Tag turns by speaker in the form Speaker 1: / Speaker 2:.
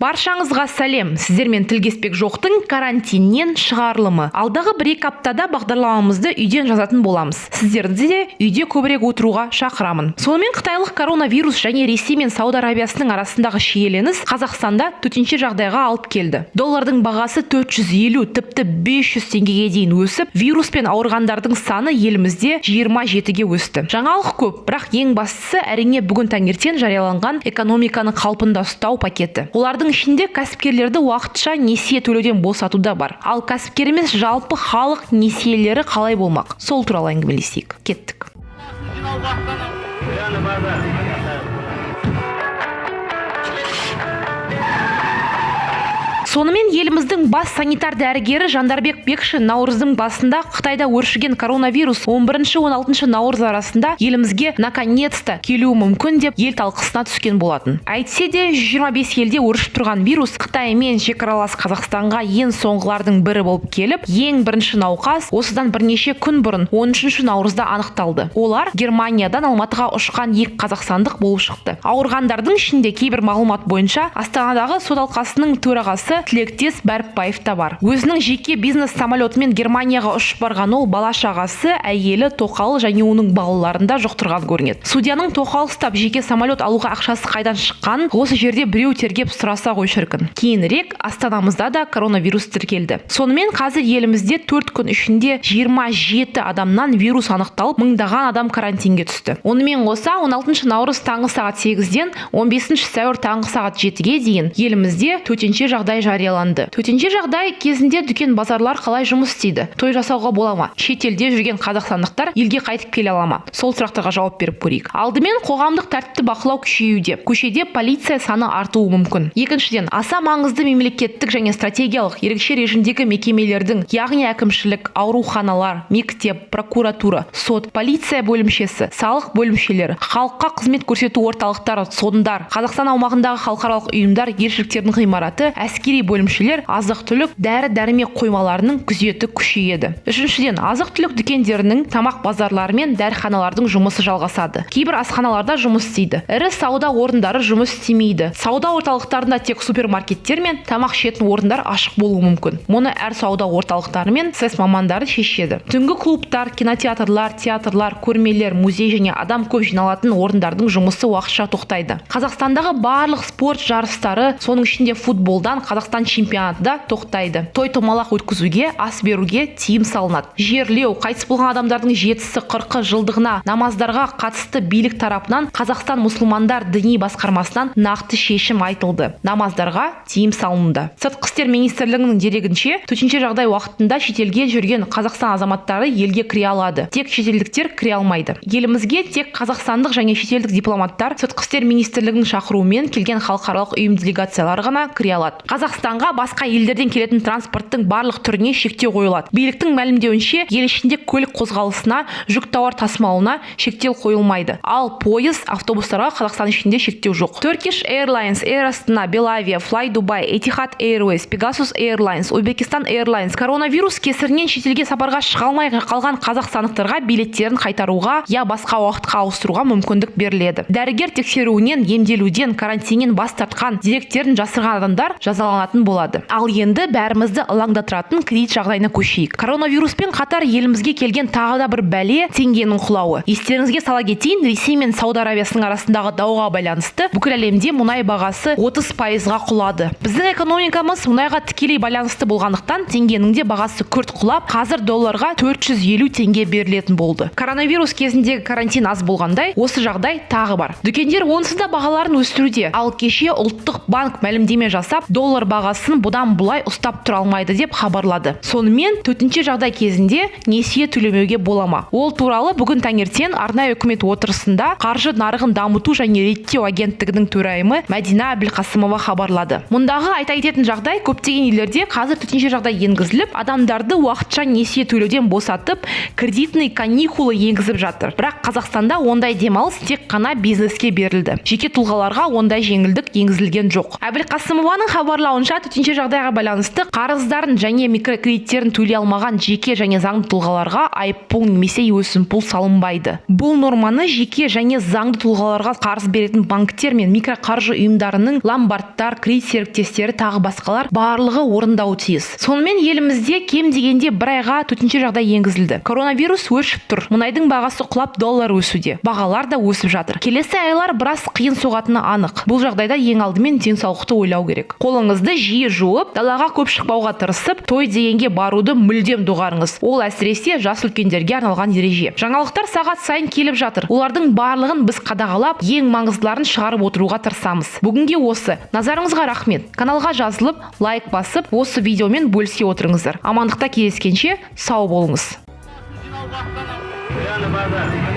Speaker 1: Баршаңызға сәлем! Сіздермен Тілгеспек жоқтың карантиннен шығарылымы. Алдағы 1-2 аптада бағдарламамызды үйден жазатын боламыз. Сіздерді де үйде көбірек отыруға шақырамын. Сонымен, қытайлық коронавирус және Ресей мен Сауд Арабиясының арасындағы шиеленіс Қазақстанда төтенше жағдайға алып келді. Доллардың бағасы 450, тіпті 500 теңгеге дейін өсіп, вируспен ауырғандардың саны елімізде 27-ге өсті. Жаңалық көп, бірақ ең бастысы, әрине, бүгін таңертең жарияланған экономиканы қалпында ұстау пакеті. Олардың ішінде кәсіпкерлерді уақытша несие төлеуден босату да бар. Ал кәсіпкер емес, жалпы халық несиелері қалай болмақ? Сол туралы әңгімелесейік. Кеттік. Сонымен, еліміздің бас санитар дәрігері Жандарбек Бекшин наурыздың басында Қытайда өршіген коронавирус 11-16 наурыз арасында елімізге наконец-то келуі мүмкін деп ел талқысына түскен болатын. Әйтсе де, 125 елде өршіп тұрған вирус Қытаймен шекаралас Қазақстанға ең соңғылардың бірі болып келіп, ең бірінші науқас осыдан бірнеше күн бұрын, 13 наурызда анықталды. Олар Германиядан Алматыға ұшқан екі қазақстандық болып шықты. Ауырғандардың ішінде, кейбір мағлұмат бойынша, Астанадағы сот алқасының төрағасы Тілектес Бәріпбаев та бар. Өзінің жеке бизнес самолетімен Германияға ұшып барған ол бала шағасы, әйелі, тоқалы және оның балаларын да жұқтырған көрінеді. Судьяның тоқал ұстап, жеке самолет алуға ақшасы қайдан шыққанын осы жерде біреу тергеп сұраса ғой, шіркін. Кейінірек астанамызда да коронавирус тіркелді. Сонымен, қазір елімізде 4 күн ішінде 27 адамнан вирус анықталып, мыңдаған адам карантинге түсті. Онымен қоса, 16 наурыз таңғы сағат 8-ден 15 сәуір таңғы сағат 7-ге дейін елімізде төтенше жағдай жарияланды. Төтенше жағдай кезінде дүкен, базарлар қалай жұмыс істейді? Той жасауға бола ма? Шетелде жүрген қазақстандықтар елге қайтып келе ала ма? Сол сұрақтарға жауап беріп көрейік. Алдымен, қоғамдық тәртіпті бақылау күшеюде. Көшеде полиция саны артуы мүмкін. Екіншіден, аса маңызды мемлекеттік және стратегиялық ерекше режимдегі мекемелердің, яғни әкімшілік, ауруханалар, мектеп, прокуратура, сот, полиция бөлімшесі, салық бөлімшелері, халыққа қызмет көрсету орталықтары, ЦОНдар, Қазақстан аумағындағы халықаралық ұйымдар, елшіліктердің ғимараты, әскери бөлімшелер, азық-түлік, дәрі-дәрмек қоймаларының күзеті күшейеді. Үшіншіден, азық-түлік дүкендерінің, тамақ базарлары мен дәріханалардың жұмысы жалғасады. Кейбір асханаларда жұмыс істейді. Ірі сауда орындары жұмыс істемейді. Сауда орталықтарында тек супермаркеттер мен тамақ ішетін орындар ашық болуы мүмкін. Мұны әр сауда орталықтары мен СЭС мамандары шешеді. Түнгі клубтар, кинотеатрлар, театрлар, көрмелер, музей және адам көп жиналатын орындардың жұмысы уақытша тоқтайды. Қазақстандағы барлық спорт жарыстары, соның ішінде футболдан Қазақстан чемпионаты да тоқтайды. Той томалақ өткізуге, ас беруге тыйым салынады. Жерлеу, қайтыс болған адамдардың жетісі, 40-ы, жылдығына намаздарға қатысты билік тарапынан, Қазақстан мұсылмандар діни басқармасынан нақты шешім айтылды: намаздарға тыйым салынды. Сыртқы істер министрлігінің дерегінше, төтенше жағдай уақытында шетелге жүрген Қазақстан азаматтары елге кіре алады. Тек шетелдіктер кіре алмайды. Елімізге тек қазақстандық және шетелдік дипломаттар, Сыртқы істер министрлігінің шақыруымен келген халықаралық ұйым делегациялары ғана кіре алады. Қазақстанға басқа елдерден келетін транспорттың барлық түріне шектеу қойылады. Биліктің мәлімдеуінше, ел ішінде көлік қозғалысына, жүк, тауар тасымалына шектеу қойылмайды. Ал пойыз, автобустарға Қазақстан ішінде шектеу жоқ. Turkish Airlines, Air Astana, Belavia, Fly Dubai, Etihad Airways, Pegasus Airlines, Uzbekistan Airlines коронавирус кесірінен шетелге сапарға шыға алмай қалған қазақстандықтарға билеттерін қайтаруға я басқа уақытқа ауыстыруға мүмкіндік беріледі. Дәрігер тексеруінен, емделуден, карантиннен бас тартқан, деректерін жасырған адамдар жазаланатын болады. Ал енді бәрімізді алаңдатыратын кредит жағдайына көшейік. Коронавируспен қатар елімізге келген тағы да бір бәле – теңгенің құлауы. Естеріңізге сала кетейін, Ресей мен Сауд Арабиясының арасындағы дауға байланысты бүкіл әлемде мұнай бағасы 30%-ға құлады. Біздің экономикамыз мұнайға тікелей байланысты болғандықтан, теңгенің де бағасы күрт құлап, қазір долларға 450 теңге берілетін болды. Коронавирус кезіндегі карантин аз болғандай, осы жағдай тағы бар. Дүкендер онсыз да бағаларын өсіруде. Ал кеше Ұлттық банк мәлімдеме жасап, доллар бағасын бұдан бұлай ұстап тұра алмайды деп хабарлады. Сонымен, төтенше жағдай кезінде несие төлемеуге бола ма? Ол туралы бүгін таңертең арнайы үкімет отырысында Қаржы нарығын дамыту және реттеу агенттігінің төрайымы Мәдина Әбілқасымова хабарлады. Мұндағы айта кететін жағдай: көптеген елдерде қазір төтенше жағдай енгізіліп, адамдарды уақытша несие төлеуден босатып, кредитный каникулы енгізіп жатыр. Бірақ Қазақстанда ондай демалыс тек қана бизнеске берілді. Жеке тұлғаларға ондай жеңілдік енгізілген жоқ. Әбілқасымованың хабарлауынша Айтуынша, төтенше жағдайға байланысты қарыздарын және микрокредиттерін төлей алмаған жеке және заңды тұлғаларға айыппұл немесе өсімпұл салынбайды. Бұл норманы жеке және заңды тұлғаларға қарыз беретін банктер мен микроқаржы ұйымдарының, ломбардтар, кредит серіктестері, тағы басқалар, барлығы орындауы тиіс. Сонымен, елімізде кем дегенде бір айға төтенше жағдай енгізілді. Коронавирус өршіп тұр, мұнайдың бағасы құлап, доллар өсуде, бағалар да өсіп жатыр. Келесі айлар біраз қиын соғатыны анық. Бұл жағдайда ең алдымен денсаулықты ойлау керек. Қолыңызды жиі жуып, далаға көп шықпауға тырысып, той дегенге баруды мүлдем доғарыңыз. Ол әсіресе жас үлкендерге арналған ереже. Жаңалықтар сағат сайын келіп жатыр. Олардың барлығын біз қадағалап, ең маңыздыларын шығарып отыруға тырысамыз. Бүгінге осы. Назарыңызға рахмет. Каналға жазылып, лайк басып, осы видеомен бөлісе отырыңыздар. Амандықта кездескенше, сау болыңыз.
Speaker 2: Прямо базар.